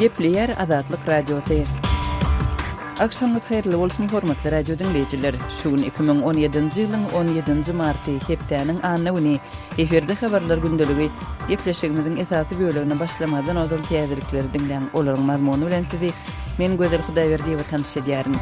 Gepleýär Azatlyk Radiosy. Agşamyňyz haýyrly bolsun, hormatly radio diňleýjiler! Şu gün 2017-nji ýylyň 17-nji marty, hepdäniň anna güni. Efirde habarlar gündeligi. Gepleşigimiziň esasy bölegine başlamazdan ozal täzelikleri diňläň. Olaryň mazmuny bilen sizi men Gözel Hudaýberdiýewa tanyş edýärin.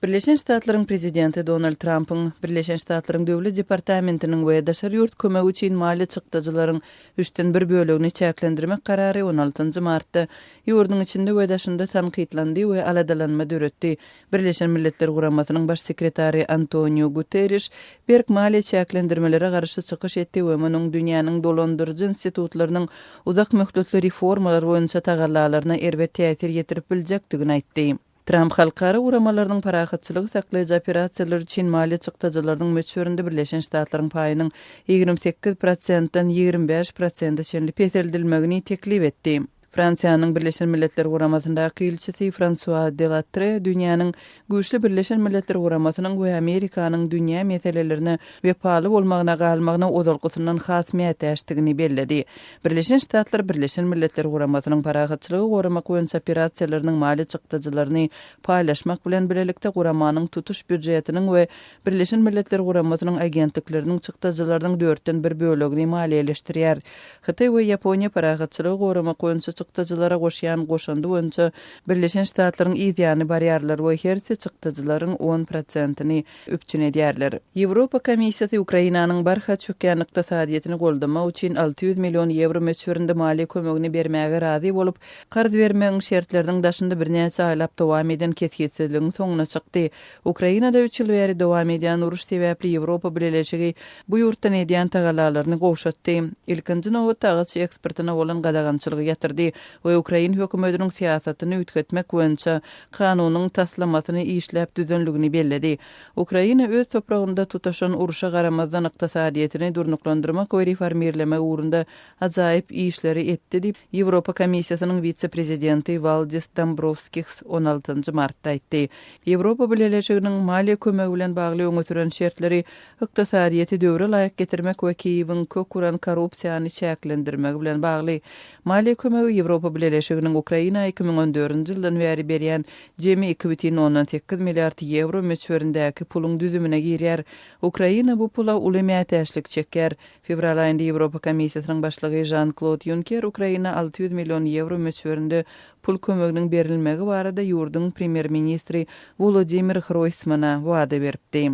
Birleşen Ştatlaryň Prezidenti Donald Trampyň Birleşen Ştatlaryň Döwlet departamentiniň we daşary ýurt kömegi üçin maliýe çykdajylaryň üçden bir bölegini çäklendirmek karary on altynjy martda ýurduň içinde we daşynda tankytlandy we aladalanma döretdi. Birleşen Milletler Guramasynyň Baş sekretary Antoniu Guterriş berk maliýe çäklendirmelere garşy çykyş etdi we munuň dünýäniň dolandyryjy institutlarynyň uzak möhletli reformalar boýunça tagallalaryna erbet täsir ýetirip biljekdigini aýtdy. Tramp halkara guramalarynyň parahatçylygy saklaýjy operasiýalar üçin maliýe çykdajylarynyň möçberinde Birleşen Ştatlaryň paýynyň 28 prosentden 25 prosente çenli peseldilmegini teklip etdi. Fransiýanyň Birleşen Milletler Guramasyndaky ilçisi Fransua Delattre dünýäniň güýçli Birleşen Milletler Guramasynyň we Amerikanyň dünýä meselelerine wepaly bolmagyna galmagyna ozalkysyndan has mätäçdigini belledi. Birleşen Ştatlar Birleşen Milletler Guramasynyň parahatçylygy goramak boýunça operasiýalarynyň maliýe çykdajylaryny paýlaşmak bilen bilelikde guramanyň tutuş býujetiniň we Birleşen Milletler Guramasynyň agentlikleriniň çykdajylarynyň dörtden bir bölegini maliýeleşdirýär. Hytaý we Ýaponiýa parahatçylygy goramak boýunça çykdajylara goşýan goşandy boýunça Birleşen Ştatlaryň yz ýany barýarlar we hersi çykdajylaryň on prosentini üpjün edýärler. Ýewropa Komissiýasy Ukrainanyň barha çökýän ykdysadyýetini goldamak üçin 600 million ýewro möçberinde maliýe kömegini bermäge razy bolup, karz bermegiň şertleriniň daşynda birnäçe aýlap dowam eden kesgitsizligiň soňuna çykdy. Ukrainada üç ýyl bäri dowam edýän uruş sebäpli Ýewropa Bileleşigi bu ýurtdan edýän tagallalaryny gowşatdy. Ilkinji nobatda agaç eksportyna bolan gadagançylygy ýatyrdy we ukrain hökümetiniň syýasatyny üýtgetmek boýunça kanunyň taslamasyny işläp düzenligini belledi. Ukraina öz topragynda tutaşan urşa garamazdan ykdysadyýetini durnuklandyrmak we reformirlemek ugrunda ajaýyp işleri etdi diýip, Ýewropa Komissiýasynyň wise-prezidenti Waldis Dombrowskis on altynjy martda aýtdy. Ýewropa Bileleşiginiň maliýe kömegi bilen bagly öňe süren şertleri ykdysadyýeti döwre laýyk getirmek we Kiýewiň kök uran korrupsiýany çäklendirmegi bilen bagly. Maliýe kömegi Ýewropa Bileleşiginiň Ukraina 2014-nji ýyldan bäri berýän jemi 2,8 milliard ýewro möçberindäki puluň düzümine girýär. Ukraina bu pula uly mätäçlik çekýär. Fewral aýynda Ýewropa Komissiýasynyň başlygy Žan-Klod Ýunker Ukraina 600 million ýewro möçberinde pul kömeginiň berilmegi barada ýurduň premýer-ministri Wolodymyr Hroýsmana wada beripdi.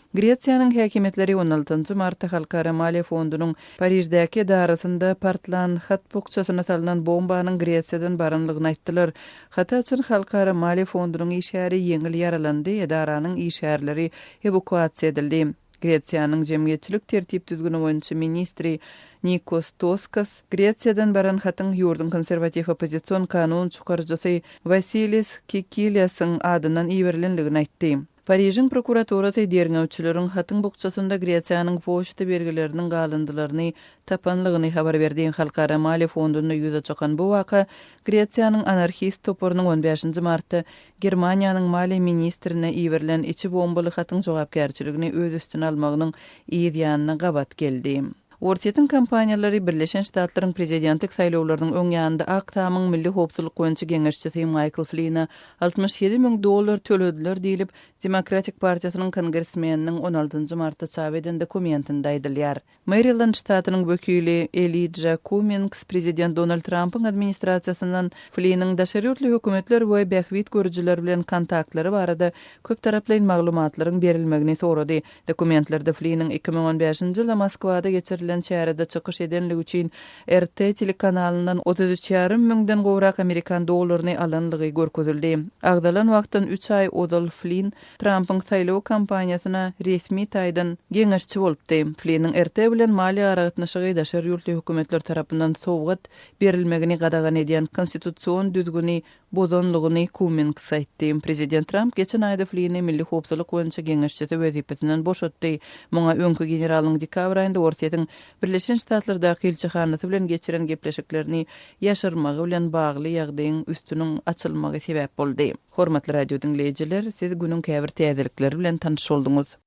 Gresiýanyň häkimiýetleri on altynjy martda Halkara maliýe fondunyň Pariždäki edarasynda partlan hat bukjasyna salnan bombanyň Gresiýadan baranlygyny aýtdylar. Haty açan Halkara maliýe fondunyň işgäri ýeňil ýaralandy, edaranyň işgärleri ewakuasiýa edildi. Gresiýanyň jemgyýetçilik tertip-düzgüni boýunça ministri Nikos Toskas Gresiýadan baran hatyň ýurduň konserwatiw oppozision kanun çykaryjysy Wasilis Kikiliasyň adyndan iberilenligini aýtdy. Parižiň prokuraturasy derňewçileriň hatyň bukjasynda Gresiýanyň poçta belgileriniň galyndylaryny tapanlygyny habar berdi. Halkara maliýe fondunda ýüze çykan bu waka Gresiýanyň anarhist toparynyň on bäşinji martda Germaniýanyň maliýe ministrine iberilen içi bombaly hatyň jogapkärçiligini öz üstüne almagynyň yz ýanyna gabat geldi. Orsýetiň kompaniýalary Birleşen Ştatlaryň prezidentlik saýlawlarynyň öň ýanynda Ak Tamyň milli howpsuzlyk boýunça geňeşçisi Maýkl Flina 67 müň dollar tölediler diýlip, Demokratik partiýasynyň kongresmeniniň on altynjy martda çap eden dokumentinde aýdylýar. Merilend ştatynyň wekili Elija Kummings prezident Donald Trampyň administrasiýasyndan Fliniň daşary ýurtly hökümetler we bähbit görüjiler bilen kontaktlary barada köptaraplaýyn maglumatlaryň berilmegini sorady. Dokumentlerde Fliniň 2015-nji ýylda Moskwada geçirilen çärede çykyş edenligi üçin RT telekanalyndan 33 ýarym müňden gowrak amerikan dollaryny alanlygy görkezildi. Agzalan wagtdan üç aý ozal Flin Trampyň saýlaw kampaniýasyna resmi taýdan geňeşçi bolupdy. Fliniň RT bilen maliýe aragatnaşygy daşary ýurtly hökümetler tarapyndan sowgat berilmegini gadagan edýän konstitusion düzgüni bozanlygyny Kummings aýtdy. Prezident Tramp geçen aýda Flini milli howpsuzlyk boýunça geňeşçisi wezipesinden boşatdy. Muňa öňki generalyň dekabr aýynda Orsýetiň Birleşen Ştatlardaky ilçihanasy bilen geçiren gepleşiklerini ýaşyrmagy bilen bagly ýagdaýyň üstüniň açylmagy sebäp boldy. Hormatly radio diňleýjiler, siz günüň käbir täzelikleri bilen tanyş bolduňyz.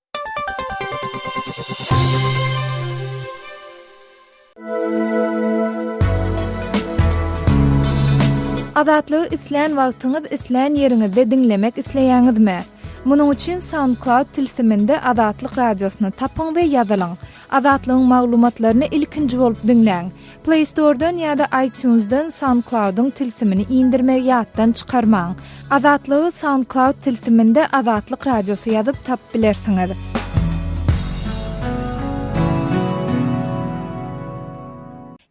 Azatlygy islän wagtyňyz, islän ýeriňizde diňlemek isleýäňizmi? Munuň üçin SoundCloud tilsiminde Azatlyk Radiosyny tapyň we ýazylyň. Azatlygyň maglumatlaryny ilkinji bolup diňläň. Play Store-dan ýa-da iTunes-dan SoundCloud-yň tilsimini indirmegi ýatdan çykarmaň. Azatlygy SoundCloud tilsiminde Azatlyk Radiosy ýazyp tapyp bilersiňiz.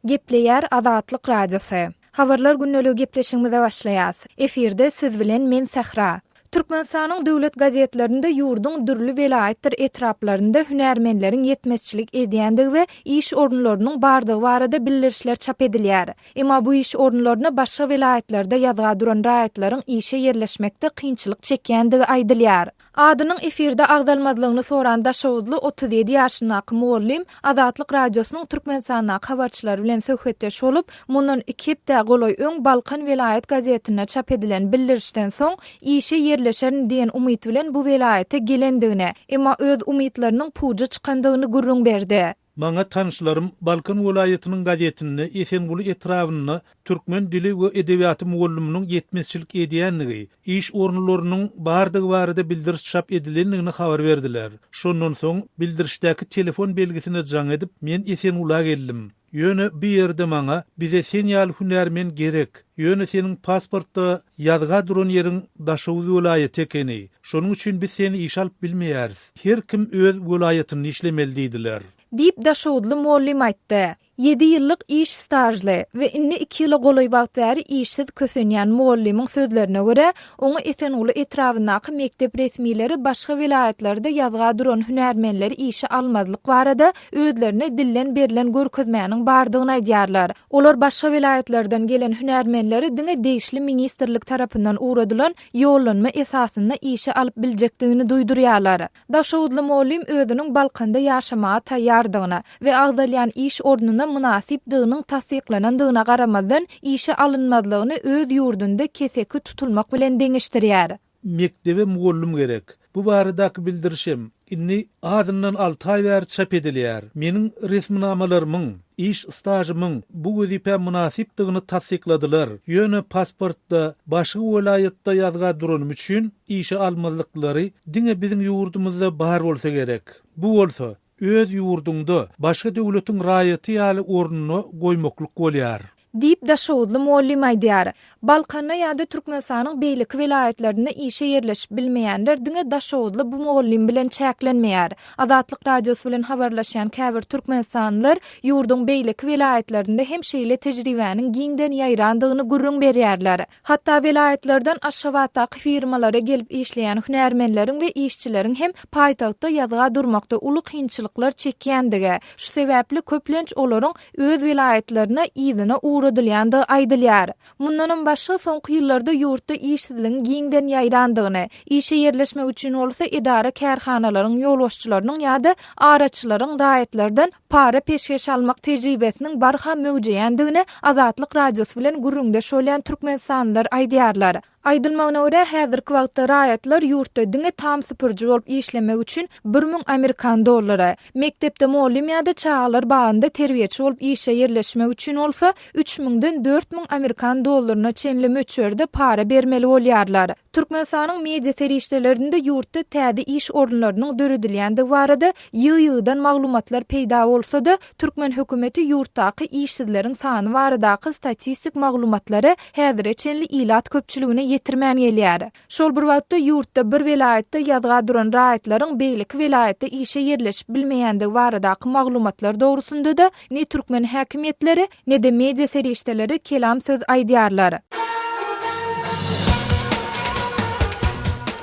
Gepleýär Azatlyk Radiosy. Habarlar gündeligi gepleşigimize başlaýas. Efirde siz bilen men Sähra. Türkmenistanyň döwlet gazetlerinde ýurduň dürli welaýatdyr etraplarynda hünärmenleriň ýetmezçilik edýändigi we iş orunlarynyň bardygy barada bildirişler çap edilýär. Emma bu iş orunlaryna başga welaýatlarda ýazga duran raýatlaryň işe ýerleşmekde kynçylyk çekýändigi aýdylýar. Adynyň efirde agzalmazlygyny soran daşoguzly 37 ýaşyndaky mugallym Azatlyk Radiosynyň Türkmenistandaky habarçylary bilen söhbetdeş bolup, mundan iki hepdä golaý öň Balkan welaýat gazetinde çap edilen bildirişden soň işe ýerleşerin diýen umyt bilen bu welaýata gelendigini, emma öz umytlarynyň puja çykandygyny gürrüň berdi. Maňa tanyşlarym Balkan welaýatynyň gazetinde Esenguly etrabynda türkmen dili we edebiýaty mugallymynyň ýetmezçilik edýändigi, iş orunlarynyň bardygy barada bildiriş çap edilendigini habar berdiler. Şondan soň bildirişdäki telefon belgisine jaň edip, men Esengula geldim. Ýöne bu ýerde maňa bize sen ýaly hünärmen gerek, ýöne seniň pasportda ýazga duran ýeriň Daşoguz welaýaty ekeni. Şonuň üçin biz seni işe alyp bilmeýäris. Her kim öz welaýatynda işlemeli diýdiler. Diýip, daşoguzly mugallym aýtdy. Ýedi ýyllyk iş stažly we indi iki ýyla golaý wagt bäri işsiz kösenýän mugallymyň sözlerine görä, oňa Esenguly etrabyndaky mekdep resmileri başga welaýatlarda ýazga duran hünärmenleri işe almazlyk barada özlerine dilden berlen görkezmäniň bardygyny aýdýarlar. Olar başga welaýatlardan gelen hünärmenleri diňe degişli ministrlik tarapyndan ugradylan ýollanma esasynda işe alyp biljekdigini duýdurýarlar. Daşoguzly mugallym özüniň Balkanda ýaşamaga taýýardygyna we agzalýan iş ornuna mynasypdygynyň tassyklanandygyna garamazdan, işe alynmazlygyny öz ýurdunda keseki tutulmak bilen deňeşdirýär. Mekdebe mugallym gerek. Bu baradaky bildirişem indi azyndan alty aý bäri çap edilýär. Meniň resminamalarymyň, iş stažymyň bu wezipä mynasypdygyny tassykladylar. Ýöne pasportda başga welaýatda ýazga duranym üçin işe almazlyklary diňe biziň ýurdumyzda bar bolsa gerek. Bu bolsa, öz ýurduňda başga döwletiň raýaty ýaly ornuna goýmaklyk bolýar. Diýip, daşoguzly mugallym aýdýar. Balkanda ýa-da Türkmenistanyň beýleki welaýatlarynda işe ýerleşip bilmeýänler diňe daşoguzly bu mugallym bilen çäklenmeýär. Azatlyk Radiosy bilen habarlaşýan käbir türkmenistanlylar ýurduň beýleki welaýatlarynda hem şeýle tejribäniň giňden ýaýrandygyny gürrüň berýärler. Hatda welaýatlardan Aşgabatdaky firmalara gelip işleýän hünärmenleriň we işçileriň hem paýtagtda ýazga durmakda uly kynçylyklar çekýändigi, şu sebäpli köplenç olaryň öz welaýatlaryna yzyna ugradylýandygy aýdylýar. Mundanam başga, soňky ýyllarda ýurtda işsizligiň giňden ýaýrandygyny, işe ýerleşmek üçin bolsa edara-kärhanalaryň ýolbaşçylarynyň ýa-da araçylaryň raýatlardan para-peşgeş almak tejribesiniň barha möwjeýändigini Azatlyk Radiosy bilen gürrüňdeş bolýan türkmenistanlylar aýdýarlar. Aýdylmagyna görä, häzirki wagtda raýatlar ýurtda diňe tam süpüriji bolup işlemek üçin 1000 amerikan dollary, mekdepde mugallym ýa-da çagalar bagynda terbiýeçi bolup işe ýerleşmek üçin bolsa üç müňden 4000 amerikan dollaryna çenli möçberde para bermeli bolýarlar. Türkmenistanyň media serişdelerinde ýurtda täze iş orunlarynyň döredilýändigi barada ýygy-ýygydan maglumatlar peýda bolsa-da, türkmen hökümeti ýurtdaky işsizleriň sany baradaky statistik maglumatlary häzire çenli ilat köpçüligine ýetirmän gelýär. Şol bir wagtda, ýurtda bir welaýatda ýazga duran raýatlaryň beýleki welaýatda işe ýerleşip bilmeýändigi baradaky maglumatlar dogrusynda-da ne türkmen häkimiýetleri, ne-de media serişdeleri kelam söz aýdýarlar.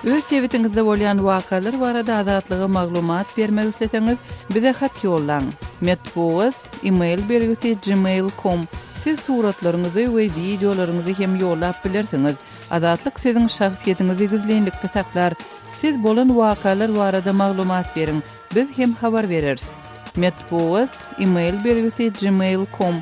Öz sebitiňizde bolýan wakalar barada Azatlyga maglumat bermek isleseňiz, bize hat ýollaň. Metbugat, e-mail belgisi gmail com. Siz suratlaryňyzy we wideolaryňyzy hem ýollap bilersiňiz. Azatlyk siziň şahsyýetiňizi gizlinlikde saklar. Siz bolan wakalar barada maglumat beriň, biz hem habar bereris. Metbugat, e-mail belgisi gmail com.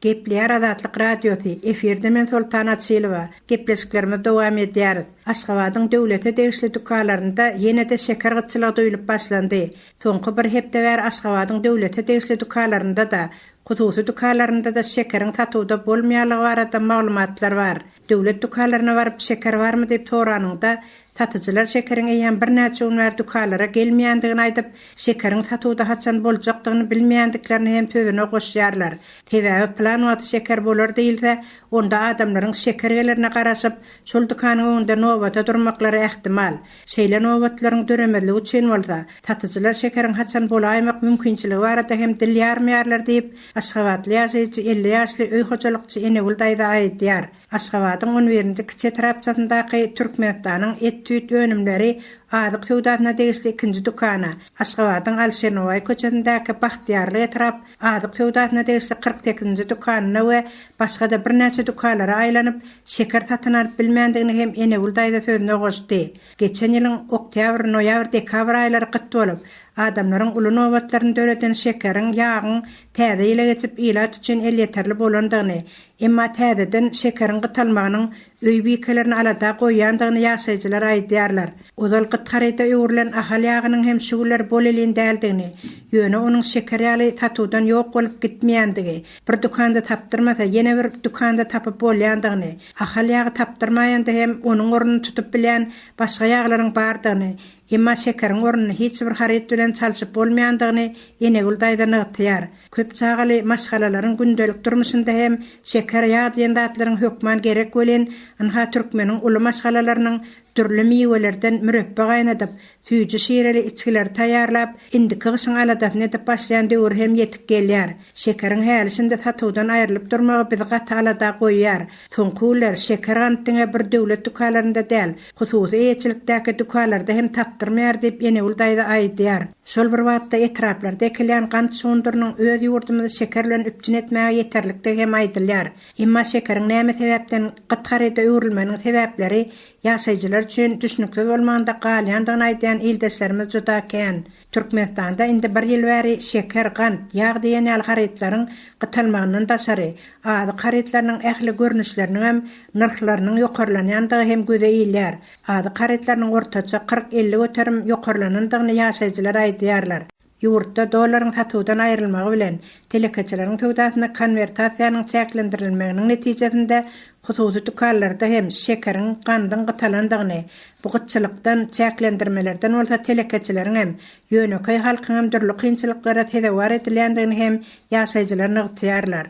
Gepleýär Azatlyk Radiosy, efirde men Soltan Açylowa. Gepleşiklerimizi dowam edýäris. Aşgabadyň döwlete degişli dükanlarynda ýene-de şeker gytçylygy duýlup başlandy. Soňky bir hepde bäri Aşgabadyň döwlete degişli dükanlarynda-da, hususy dükanlarynda-da şekeriň satuwda bolmaýanlygy barada maglumatlar bar. Döwlet dükanlaryna baryp şeker barmy diýip soranyňda, satyjylar şekeriň eýýäm birnäçe gün bäri dükanlara gelmeýändigini aýdyp, şekeriň satuwda haçan boljakdygyny bilmeýändiklerini hem sözüne goşýarlar. Sebäbi pylan wagt şeker bolar diýilse, onda adamlaryň şeker gelerine garaşyp, şol dükanyň öňünde nobata durmaklary ähtimal. Şeýle nobatlaryň döremezligi üçin bolsa, satyjylar şekeriň haçan bolaýmak mümkinçiligi barada hem dil ýarmaýarlar diýip, aşgabatly ýaşaýjy 50 ýaşly öý hojalykçy Enegül daýza aýdýar. Aşgabadyň on birinji kiçi etrapçasyndaky Türkmenistanyň et-süýt önümleri azyk söwdasyna degişli ikinji dükana, Aşgabadyň Alyşir Nowaýy köçesindäki Bagtyýarlyk etrap azyk söwdasyna degişli 48-nji dükanyna we başga-da birnäçe dükanlara aýlanyp, şeker satyn alyp bilmändigini hem Enegül daýza sözüne goşdy. Geçen ýylyň oktýabr, noýabr, dekabr aýlary gyt bolup, adamlaryň uly nobatlaryny döreden şekeriň, ýagyň täze ýyla geçip ilat üçin elýeterli bolandygyny, emma täzeden şekeriň gytalmagynyň öý bikelerini alada goýýandygyny ýaşaýjylar aýdýarlar. Ozal gyt haryda öwrülen Ahal ýagynyň hem şu günler bolelin däldigini, ýöne onuň şeker ýaly satuwdan ýok bolup gitmeýändigi, bir dükanda tapdyrmasa, ýene bir dükanda tapyp bolýandygyny, Ahal ýagy tapdyrmaýanda hem onuň ornuny tutup bilýän başga ýaglaryň bardygyny, emma şekeriň ornuny hiç bir haryt bilen çalşyp bolmaýandygyny Enegül daýza nygtaýar. Köp çagaly maşgalalaryň gündelik durmuşynda hem şeker, ýag diýen zatlaryň hökman gerek welin, ynha türkmeniň uly maşgalalarynyň dürli miwelerden mürepbe gaýnadyp, süýji şireli içgileri taýýarlap, indiki gyşyň aladasyny edip başlaýan döwri hem ýetip gelýär. Şekeriň häli-şindi satuwdan aýrylyp durmagy bizi gaty alada goýýar. Soňky günler şeker gant diňe bir döwlet dükanlarynda däl, hususy eýeçilikdäki dükanlarda hem tapdyrmaýar diýip, Enegül daýza aýdýar. Şol bir wagtda etraplarda ekilýän gant şugundyrynyň öz ýurdumyzy şeker bilen üpjün etmäge ýeterlikdigi hem aýdylýar. Emma şekeriň näme sebäpden gyt haryda öwrülmeginiň sebäpleri ýaşaýjylar üçin düşnüksiz bolmagynda galýandygyny aýdýan ildeşlerimiz juda kän. Türkmenistanda indi bir ýyl bäri şeker, gant, ýag diýen ýaly harytlaryň gytalmagyndan daşary, azyk harytlarynyň ähli görnüşleriniňem nyrhlarynyň ýokarlanýandygy hem göze ilýär. Azyk harytlarynyň ortaça 40-50 göterim ýokarlanandygyny ýaşaýjylar aýdýarlar. Ýurtda dollaryň satuwdan aýrylmagy bilen, telekeçileriň söwdasynda konwertasiýanyň çäklendirilmeginiň netijesinde hususy dükanlarda hem şekeriň, gandyň gytalandygyny, bu gytçylykdan, çäklendirmelerden bolsa telekeçileriň hem, ýönekeý halkyň hem dürli kynçylyklara sezewar edilýändigini hem ýaşaýjylar nygtaýarlar.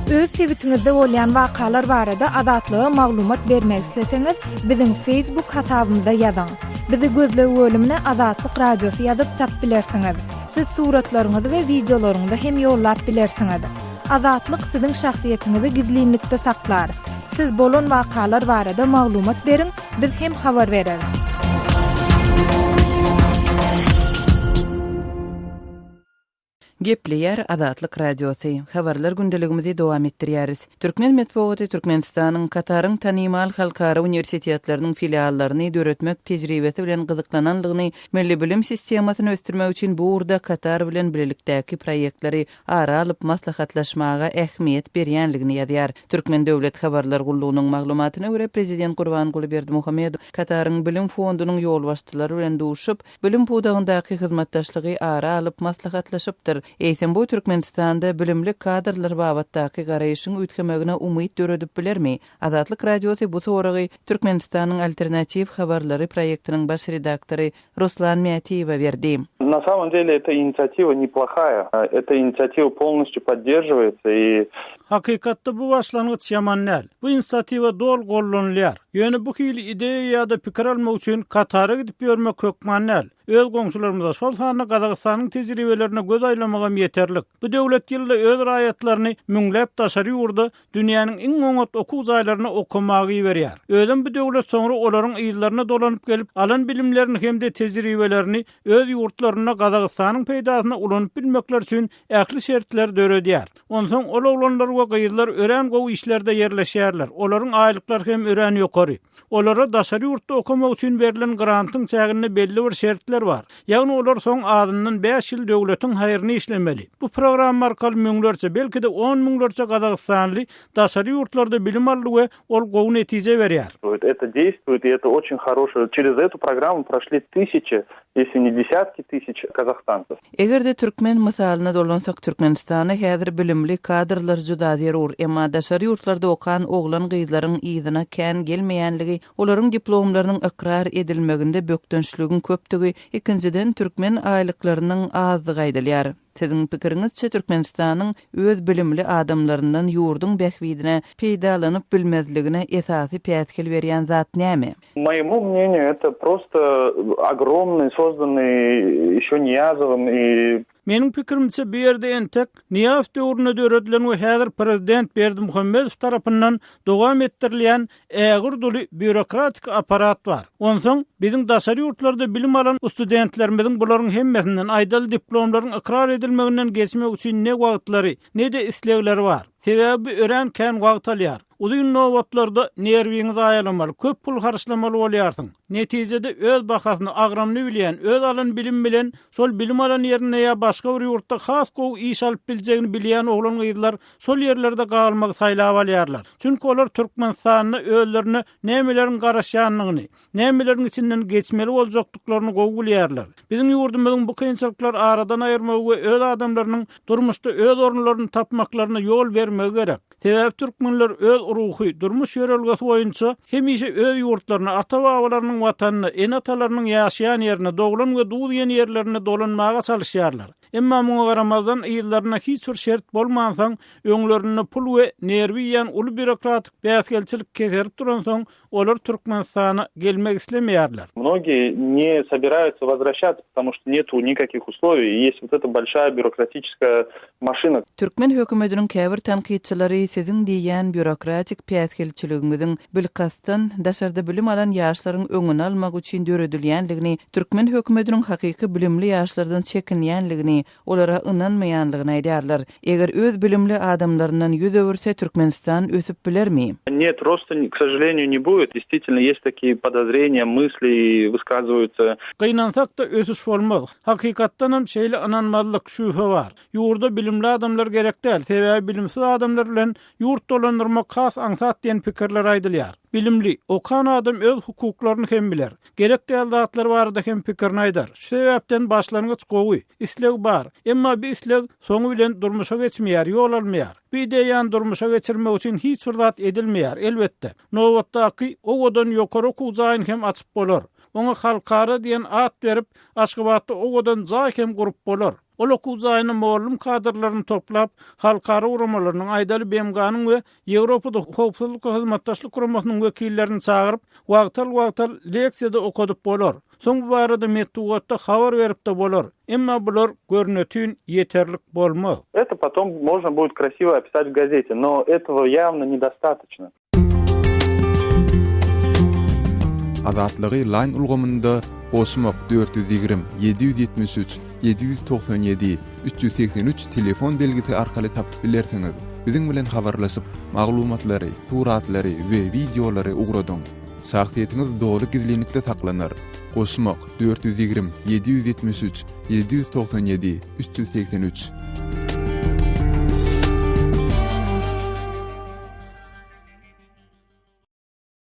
Öz sebitiňizde bolýan wakalar barada Azatlyga maglumat bermek isleseňiz, biziň Facebook hasabymyza ýazyň. Bizi gözleg bölümine Azatlyk Radiosy ýazyp tap bilersiňiz. Siz suratlaryňyzy we wideolaryňyzy hem ýollap bilersiňiz. Azatlyk siziň şahsyýetiňizi gizlinlikde saklar. Siz bolan wakalar barada maglumat beriň, biz hem habar bereris. Gepleýär Azatlyk Radiosy. Habarlar gündeligimizi dowam etdirýäris. Türkmen metbugaty Türkmenistanyň Kataryň tanymal halkara uniwersitetleriniň filiallaryny döretmek tejribesi bilen gyzyklananlygyny, milli bilim sistemasyny ösdürmek üçin bu ugurda Katar bilen bilelikdäki proýektleri ara alyp maslahatlaşmaga ähmiýet berýänligini ýazýar. Türkmen döwlet habarlar gullugynyň maglumatyna görä, prezident Gurbanguly Berdimuhamedow Kataryň Bilim fondunyň ýolbaşçylary bilen duşup, bilim pudagyndaky hyzmatdaşlygy ara alyp maslahatlaşypdyr. Eýsem, bu Türkmenistanda bilimli kadrlar babatdaky garaýşyň üýtgemegine umyt döredip bilermi? Azatlyk Radiosy bu soragy Türkmenistanyň Alternatiw habarlary proýektiniň baş redaktory Ruslan Mätiýewe berdi. Na samom dele eta inisiatiwa neplahaya. Eta inisiatiwa polnostýu podderžiwaýatsa i. Hakykatda bu başlangyç ýaman däl. Bu inisiatiwa doly gollanylýar. Ýöne bu hili ideýa ýa-da pikir almak üçin Katara gidip ýörmek hökman däl. Öz goňşularymyza, şol sanda Gazagystanyň tejribelerine göz aýlamagam ýeterlik. Bu döwlet ýylda öz raýatlaryny müňläp daşary ýurda dünýäniň iň oňat okuw jaýlaryna okamaga iberýär. Özem bu döwlet soňra olaryň yzlaryna dolanyp gelip, alan bilimlerini hem-de tejribelerini öz ýurtlarynda Gazagystanyň peýdasyna ulanyp bilmekleri üçin ähli şertleri döredýär. Onsoň ol oglanlar we. we gyzlar örän gowy işlerde ýerleşýärler, olaryň aýlyklary hem örän ýokary. Olara daşary ýurtda okamak üçin berlen grantyň çäginde belli bir şertler bar. Ýagny olar soň azyndan bäş ýyl döwletiň haýryna işlemeli. Bu programma arkaly müňlerçe, belki-de on müňlerçe gazagystanly daşary ýurtlarda bilim aldy we ol gowy netije berýär. Это действует и это очень хорошая. Через эту программу прошли тысячи, если не десятки тысяч казахстанцев. Eger-de türkmen mysalyna dolansak, Türkmenistana häzir bilimli kadrlar juda zerur, emma daşary ýurtlarda okan oglan-gyzlaryň yzyna kän gelmeýänligi, olaryň diplomlarynyň ykrar edilmeginde bökdençligiň köpdügi, ikinjiden, türkmen aýlyklarynyň azdygy aýdylýar. Siziň pikiriňizçe Türkmenistanyň öz bilimli adamlaryndan ýurduň bähbidine peýdalanyp bilmezligine esasy päsgel berýän zat näme? Moýemu mneniýu eto prosto ogromnyý sozdannyý ýeşo Niýazowym i Meniň pikirimçe bu ýerde entek Nyýazow döwründe döredilen we häzir prezident Berdimuhamedow tarapyndan dowam etdirilýän ägirt uly býurokratik apparat bar. Onsoň, biziň daşary ýurtlarda bilim alan studentlerimiziň bularyň hemmesinden, aýdaly diplomlaryň ykrar edilmeginden geçmek üçin ne wagtlary, ne-de islegleri bar. Sebäbi bu örän kän wagt alýar. Uzyn nobatlarda nerwiňi zaýalamaly, köp pul harçlamaly bolýarsyň. Netijede öz bahasyny, agramyny bilýän, öz alan bilimi bilen şol bilim alan ýerinde ýa başga bir ýurtda has gowy iş alyp biljegini bilýän oglan-gyzlar şol ýerlerde galmagy saýlap alýarlar. Çünki olar Türkmenistanda özlerine nämeleriň garaşýandygyny, nämeleriň içinden geçmeli boljakdyklaryny gowy bilýärler. Biziň ýurdumyzyň bu kynçylyklary aradan aýyrmagy we öz adamlarynyň durmuşda öz orunlaryny tapmaklaryna ýol bermegi gerek. Sebäbi türkmenler öz ruhy, durmuş ýörelgesi boýunça hemişe öz ýurtlaryna, ata-babalarynyň watanyna, ene-atalarynyň ýaşaýan ýerine, doglan we duz iýen ýerlerine dolanmaga çalyşýarlar. Emma muňa garamazdan, yzlarynda hiç bir şert bolmansoň, öňlerinde pul we nerwi iýýän uly býurokratik päsgelçilik keserip duransoň, olar Türkmenistana gelmek islemeýärler. Mnogiye ne sobirаются возвращаться, потому что нету никаких условий и есть вот эта большая бюрократическая машина. Türkmen hökümetiniň käbir tankytçylary siziň diýýän býurokratik päsgelçiligiňiziň bilkastdan daşarda bilim alan ýaşlaryň öňüni almak üçin döredilýänligini, türkmen hökümetiniň hakyky bilimli ýaşlardan çekinýänligini, olara ynanmaýanlygyny aýdýarlar. Eger öz bilimli adamlaryndan ýüz öwürse, Türkmenistan ösüp bilermi? Net, rosta, k sožaleniýu, ne budet. Deýstwitelno, ýest takiýe podozreniýa, mysli wyskazywaýutsa. Gynansak-da, ösüş bolmaz. Hakykatdanam şeýle ynanmazlyk, şübhe bar. Ýurda bilimli adamlar gerek däl, sebäbi bilimsiz adamlar bilen ýurt dolandyrmak has aňsat diýen pikirler aýdylýar. Bilimli, okan adam öz hukuklaryny hem biler. Gerek däl zatlar barada hem pikirini aýdar. Şu sebäpden başlangyç gowy, isleg bar. Emma bu isleg soňy bilen durmuşa geçmeýär, ýol almaýar. Bu ideýany durmuşa geçirmek üçin hiç bir zat edilmeýär. Elbetde, nobatdaky owadan ýokary okuw jaýyny hem açyp bolar. Oňa halkara diýen at berip, Aşgabatda owadan jaý hem gurup bolar. Ol okuw jaýyna mugallym kadrlaryny toplap, halkara guramalarynyň, aýdaly BMG-niň we Ýewropada Howpsuzlyk we Hyzmatdaşlyk Guramasynyň wekillerini çagyryp, wagtal-wagtal leksiýa-da okadyp bolar. Soň bu barada metbugatda habar berip-de bolar. Emma bular görnetin ýeterlik bolmaz. Это potom можно будет krasiwo opisat w gazete, no этого ýawno nedostatoçno. Azatlygy Line ulgamynda goşmak 420 773 797 383 telefon belgisi arkaly tapyp bilersiňiz. Biziň bilen habarlaşyp, maglumatlary, suratlary we wideolary ugradyň. Şahsyýetiňiz doly gizlinlikde saklanar. Goşmak 420 773 797 383.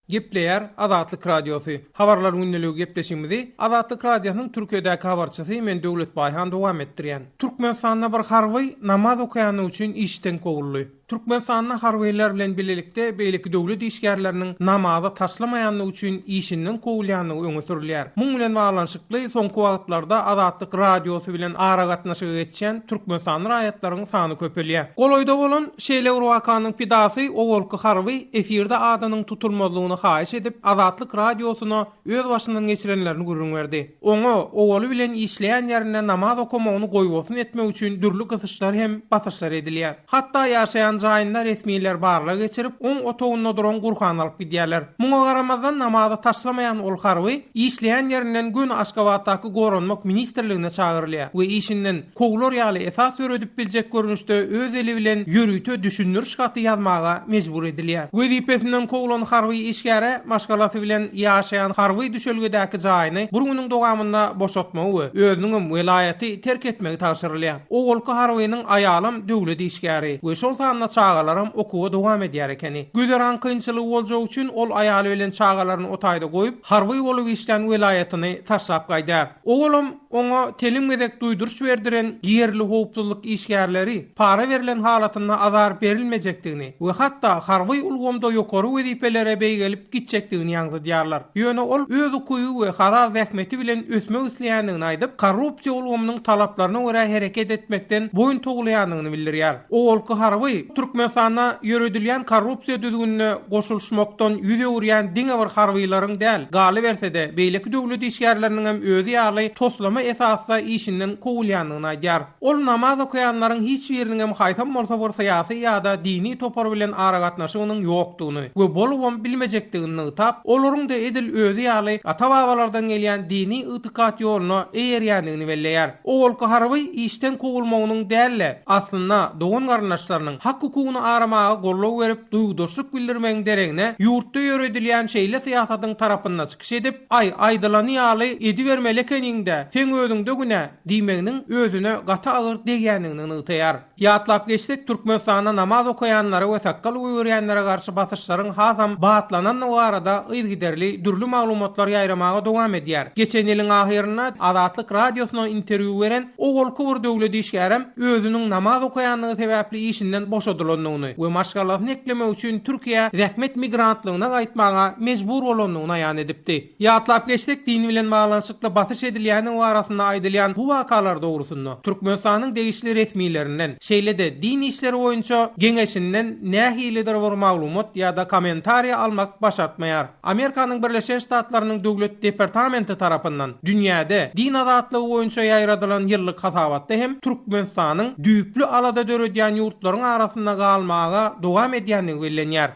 Gepleýär Azatlyk Radiosy. Habarlar gündeligi gepleşigimizi Azatlyk Radiosynyň Türkiýedäki habarçysy men Döwlet Baýhan dowam etdirýän. Türkmenistanda bir harby namaz okaýanlygy üçin işden kowuldy. Türkmenistanda harbylar bilen bilelikde beýleki döwlet işgärleriniň namazy taşlamaýanlygy üçin işinden kowulýandygy öňe sürülýär. Muň bilen baglanyşykly soňky wagtlarda Azatlyk Radiosy bilen aragatnaşyga geçýän türkmenistanly raýatlaryň sany köpelýär. Golaýda bolan şeýle bir wakanyň pidasy owalky harby efirde adynyň tutulmazlygyny haýyş edip, Azatlyk Radiosyna öz başyndan geçirenlerini gürrüň berdi. Oňa owaly bilen işleýän ýerinde namaz okamagyny goýbolsun etmek üçin dürli gysyşlar hem basyşlar edilýär. Hatda ýaşaýan. jaýynda resmiler barlag geçirip, oň otagynda duran Gurhany alyp gidýärler. Muňa garamazdan, namazy taşlamaýan ol harby işleýän ýerinden göni Aşgabatdaky Goranmak ministrligine çagyrylýar we işinden kowlar ýaly esas döredip biljek görnüşde öz eli bilen ýörite düşündiriş haty ýazmaga mejbur edilýär. Wezipesinden kowlan harby işgäre maşgalasy bilen ýaşaýan harby düşelgedäki jaýyny bir günüň dowamynda boşatmagy we özüniňem welaýaty terk etmegi tabşyrylýar. Owalky harbynyň aýalam döwlet işgäri we şol sanda çagalaram okuwa dowam edýär ekeni. Güzeran kynçylygy boljagy üçin ol aýaly bilen çagalaryny o taýda goýup, harby bolup işlän welaýatyny taşlap gaýdýar. Owalam oňa telim gezek duýduryş berdiren ýerli howpsuzlyk işgärleri para berlen halatynda azar berilmejekdigini we hatda harby ulgamda ýokary wezipelere beýgelip gitjekdigini ýaňzydýarlar. Ýöne ol öz ukyby we halal zähmeti bilen ösmek isleýändigini aýdyp, korrupsiýa ulgamynyň talaplaryna görä hereket etmekden boýun towlaýandygyny bildirýär. Owalky harby, Türkmenistanda ýöredilýän korrupsiýa düzgünine goşulyşmakdan ýüz öwürýän diňe bir harbylaryň däl, galyberse-de, beýleki döwlet işgärleriniňem özi ýaly toslama esasda işinden kowulýandygyny aýdýar. Ol namaz okaýanlaryň hiç biriniňem haýsam bolsa bir syýasy ýa-da dini topar bilen aragatnaşygynyň ýokdugyny we bolubam bilmejekdigini nygtap, olaryň-da edil özi ýaly ata-babalardan gelýän dini ygtykat ýoluna eýerýändigini belleýär. Owalky harby işden kowulmagynyň däl-de, aslynda dogan-garyndaşlarynyň hak-hukugyny aramaga goldaw berip, duýgudaşlyk bildirmegiň deregine, ýurtda ýöredilýän şeýle syýasatyň tarapynda çykyş edip, Aý, aýdylany ýaly edibermeli ekeniň-dä, seň özüňde günä! diýmeginiň özüne gaty agyr degýändigini nygtaýar. Ýatlap geçsek, Türkmenistanda namaz okaýanlara we sakgal goýberýänlere garşy basyşlaryň hasam batlanandygy barada yzygiderli dürli maglumatlar ýaýramaga dowam edýär. Geçen ýylyň ahyrynda Azatlyk Radiosyna interwýu beren owalky bir döwlet işgärem özüniň namaz okaýandygy sebäpli işinden boşadylandygyny we maşgalasyny eklemek üçin Türkiýä zähmet migrantlygyna gaýtmaga mejbur bolandygyny aýan edipdi. Ýatlap geçsek, din bilen baglanyşykly basyş edilýändigi barasynda aýdylýan bu wakalar dogrusynda Türkmenistanyň degişli resmilerinden, şeýle-de Din işleri boýunça Geňeşinden nähilidir bir maglumat ýa-da kommentariýa almak başartmaýar. Amerikanyň Birleşen Ştatlarynyň Döwlet departamenti tarapyndan dünýäde din azatlygy boýunça ýaýradylan ýyllyk hasabatda hem Türkmenistanyň düýpli alada döredýän ýurtlaryň arasynda galmaga dowam edýändigi bellenýär.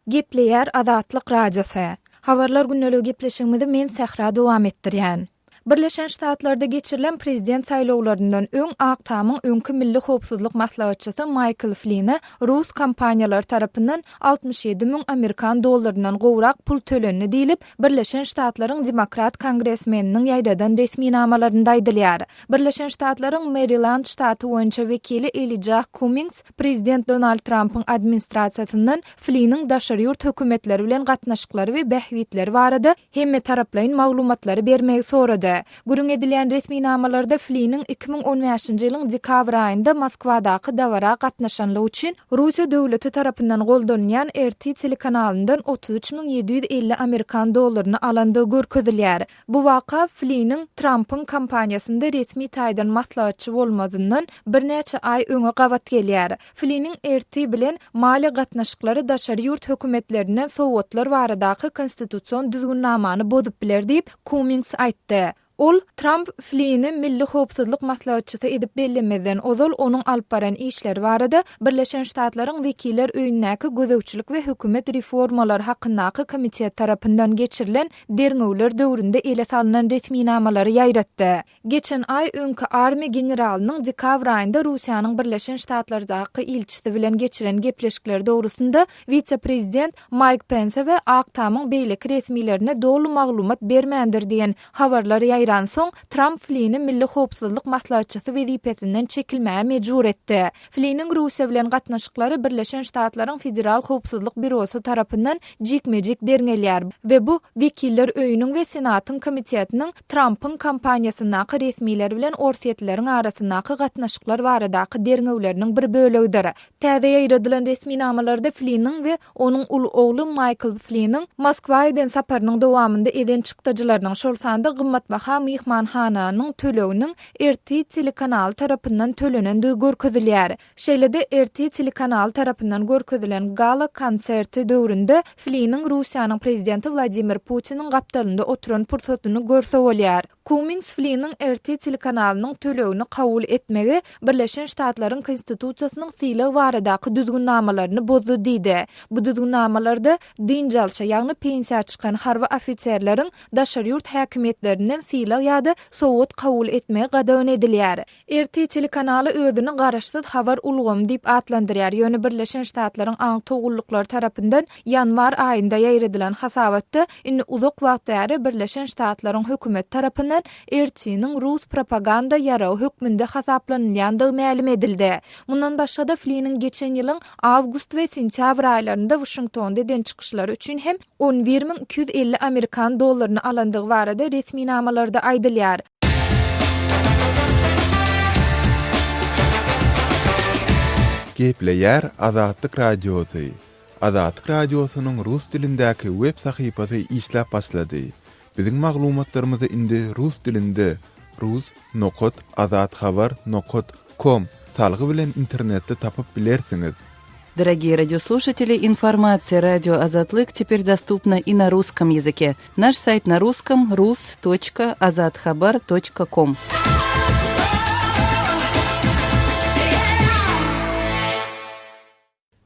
Gepleýär Azatlyk Radiosy. Habarlar gündeligi gepleşigimizi men Sähra dowam etdirýän. Birleşen Ştatlarda geçirilen prezident saýlawlaryndan öň Ak Tamyň öňki milli howpsuzlyk maslahatçysy Maýkl Fline rus kompaniýalary tarapyndan 67 müň amerikan dollaryndan gowrak pul tölendi diýlip, Birleşen Ştatlaryň demokrat kongresmeniniň ýaýradan resminamalarynda aýdylýar. Birleşen Ştatlaryň Meriland ştaty boýunça wekili Elijah Kummings prezident Donald Trampyň administrasiýasyndan Fliniň daşary ýurt hökümetleri bilen gatnaşyklary we bähbitleri barada hemmetaraplaýyn maglumatlary bermegi sorady. Gürrüň edilýän resminamalarda Fliniň 2015-nji ýylyň dekabr aýynda Moskwadaky dabara gatnaşanlygy üçin Russiýa döwleti tarapyndan goldanylýan RT telekanalyndan 33 750 amerikan dollaryny alandygy görkezilýär. Bu waka Fliniň Trampyň kampaniýasynda resmi taýdan maslahatçy bolmazyndan birnäçe aý öňe gabat gelýär. Fliniň RT bilen maliýe gatnaşyklary daşary ýurt hökümetlerinden sowgatlar baradaky konstitusion düzgünnamany bozup biler diýip, Kummings aýtdy. Ol, Tramp Flini milli howpsuzlyk maslahatçysy edip bellemezden ozal onuň alyp baran işleri barada Birleşen Ştatlaryň Wekiller öýündäki Gözegçilik we hökümet reformalary hakyndaky komitet tarapyndan geçirilen derňewler döwründe ele salnan resminamalary ýaýratdy. Geçen aý öňki armiýa generalynyň dekabr aýynda Russiýanyň Birleşen Ştatlardaky ilçisi bilen geçiren gepleşikleri dogrusynda wise-prezident Maýk Pense we Ak Tamyň beýleki resmilerine doly maglumat bermändir diýen habarlar ýaýransoň, Tramp Flini milli howpsuzlyk maslahatçysy wezipesinden çekilmäge mejbur etdi. Fliniň Russiýa bilen gatnaşyklary Birleşen Ştatlaryň Federal howpsuzlyk býurosy tarapyndan jikme-jik derňelýär we bu Wekiller öýüniň we Senatyň komitetiniň Trampyň kampaniýasyndaky resmiler bilen orsýetlileriň arasyndaky gatnaşyklar baradaky derňewleriniň bir bölegidir. Täze ýaýradylan resminamalarda Fliniň we onuň uly ogly Maýkl Fliniň Moskwa eden saparynyň dowamynda eden çykdajylarynyň, şol sanda gymmatbaha. baha myhmanhananyň töleginiň RT telekanaly tarapyndan tölenendigi görkezilýär. Şeýle-de RT telekanaly tarapyndan görkezilen gala konserti döwründe Fliniň Russiýanyň prezidenti Wladimir Putiniň gapdalynda oturan pursatyny görse bolýar. Kummings Fliniň RT telekanalynyň tölegini kabul etmegi Birleşen Ştatlaryň Konstitusiýasynyň sylag baradaky düzgünnamalaryny bozdy diýdi. Bu düzgünnamalarda dynç alşa, ýagny pensiýa çykan harby ofiserleriň daşary ýurt häkimiýetlerinden sylag ýa-da sowgat kabul etmegi gadagan edilýär. RT telekanaly özüni garaşsyz habar ulgamy diýip atlandyrýar, ýöne Birleşen Ştatlaryň aňtaw gulluklary tarapyndan ýanwar aýynda ýaýradylan hasabatda indi uzak wagt bäri Birleşen Ştatlaryň hökümeti tarapyndan RT-niň rus propaganda ýaragy hökmünde hasaplanylýandygy mälim edildi. Mundan başga-da, Fliniň geçen ýylyň awgust we sentýabr aýlarynda Waşingtonda eden çykyşlary üçin hem 11 250 amerikan dollaryny alandygy barada resminamalarda aýdylýar. Gepleýär Azatlyk Radiosy, Azatlyk Radiosynyň rus dilindäki web sahypasy işläp başlady. Biziň maglumatlarymyzy indi rus dilinde rus nokat azathabar nokat kom salgy bilen internetde tapyp bilersiňiz. Дорогие радиослушатели, информация радио Азатлык теперь доступна и на русском языке. Наш сайт на русском rus.azathabar.com.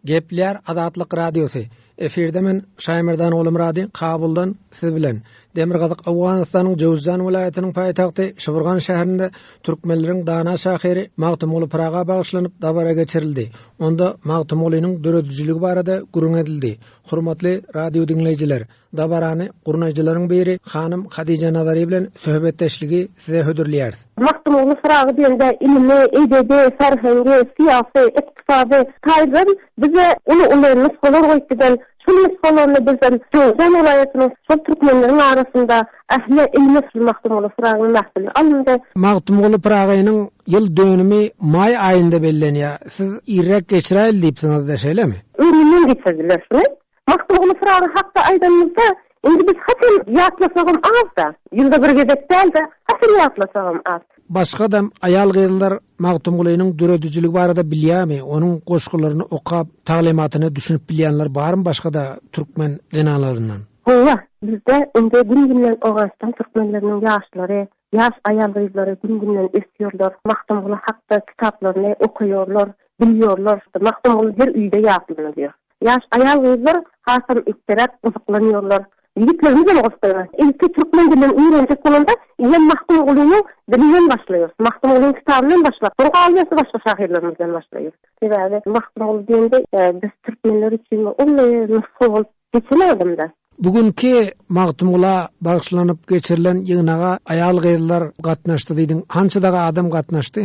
Gepleýär Azatlyk Radiosy, Efirde men Şaýmerdan Gulumyrady Kabuldan siz bilen. Demirgazyk Owganystanyň Jöwüzjan welaýatynyň paýtagty Şybyrgan şäherinde türkmenleriň dana şahyry Magtymguly Pyraga bagyşlanyp dabara geçirildi. Onda Magtymgulynyň döredijiligi barada gürrüň edildi. Hormatly radio diňleýjiler, Dabarany gurnaýjylaryň biri hanym Hadija Nazary bilen söhbetdeşligi size hödürleýäris. Magtymguly Pyragy diýende ilimi, edebi, ferhengi, syýasy, ykdysady taýdan bize uly-uly nusgalar goýup giden, şol nusgalaryny bizem Jöwüzjan welaýatynyň şol türkmenleriň arasynda ähli ilmi şol Magtymguly Pyragynyň mähfili alyndy. Magtymguly Pyragynyň ýyl dönümi maý aýynda bellenýär. Siz irräk geçiräýeli diýipsiňiz-dä, şeýlemi? Öňünden geçirdiler şuny. Magtymguly Pyragy hakda aýdanymyzda, indi biz haçan ýatlasagam az-da. Ýylda bir gezek däl-de, haçan ýatlasagam az. Başga-da aýal-gyzlar Magtymgulynyň döredijiligi barada bilýärmi? Onuň goşgularyny okap, taglymatyna düşünip bilýänler barmy başga-da türkmen zenanlaryndan? Hawa, bizde indi gün-günden Owganystan türkmenleriniň ýaşlary, ýaş aýal-gyzlary gün-günden ösýärler. Magtymguly hakda kitaplaryny okaýarlar, bilýärler. Magtymguly her öýde ýatlanylýar. Ýaş aýal-gyzlar hasam ökderäk gyzyklanýarlar. Ýigitlerimizem gyzyklanýar. Ilki türkmen dilini öwrenjek bolanda, ýem Magtymgulynyň dilinden başlaýarys. Magtymgulynyň kitabyndan başlap, soň galyberse başga şahyrlarymyzdan başlaýarys. Sebäbi Magtymguly diýende, biz türkmenler üçin uly nusga bolup geçen adam-da. Bu günki Magtymgula bagyşlanyp geçirilen ýygnaga aýal-gyzlar gatnaşdy diýdiň. Hança dagy adam gatnaşdy?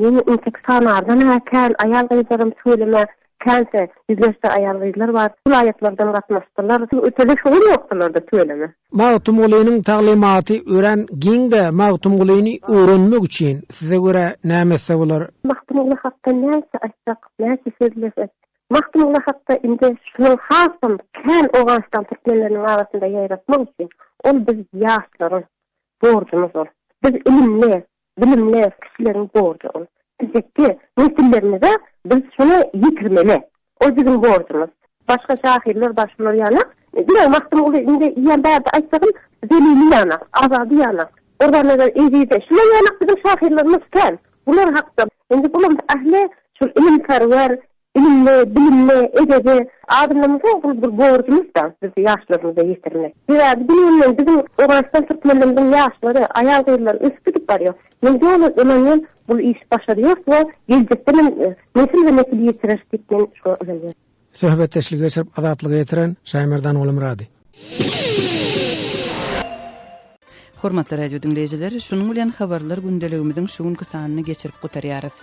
Men entek sanardan-a kän aýal-gyzlaram tüweleme Känse ýüzlerçe aýal-gyzlar bar. Welaýatlardan gatnaşdylar. Ötele şowun ýokdular-da tüweleme. Magtymgulynyň taglymaty örän giň-dä, Magtymgulyny öwrenmek üçin size görä näme etse bolar? Magtymguly hakda näçe aýtsak, näçe sözlesek, Magtymguly hakda indi şunuň hasam kän Owganystan türkmenleriniň arasynda ýaýratmak üçin ol biz ýaşlaryň borjumyz ol. Biz ilimli, Bilimli kişileriň borjy ol. Geljekki nesillerimize biz şuny ýetirmeli. Ol biziň borjumyz. Başga şahyrlar bar şular ýanak. Diňe Magtymguly indi iýen bärde aýtsagym Zelili ýanak, Azady ýanak, Gurbannazar Ezizi şular ýanak biziň şahyrlarymyz kän. Bular hakda indi bulam ähli şul ilimperwer Ilimli, bilimli, edebi adamlarymyzyň bul bir borjumyz-da biz ýaşlarymyza ýetirmek. Sebäbi gün-günden biziň Owganystan türkmenlerimiziň ýaşlary, aýal-gyzlary ösüp gidip barýar. Men doly ynanýan bul işi başarýarys we geljekden hem nesilbe-nesil ýetireris diýip men şuňa ynanýan. Söhbetdeşligi geçirip Azatlyga ýetiren Şaýmerdan Gulumyrady. Hormatly radio diňleýjiler, şunuň bilen habarlar gündeligimiziň şu günki sanyny geçirip gutarýarys.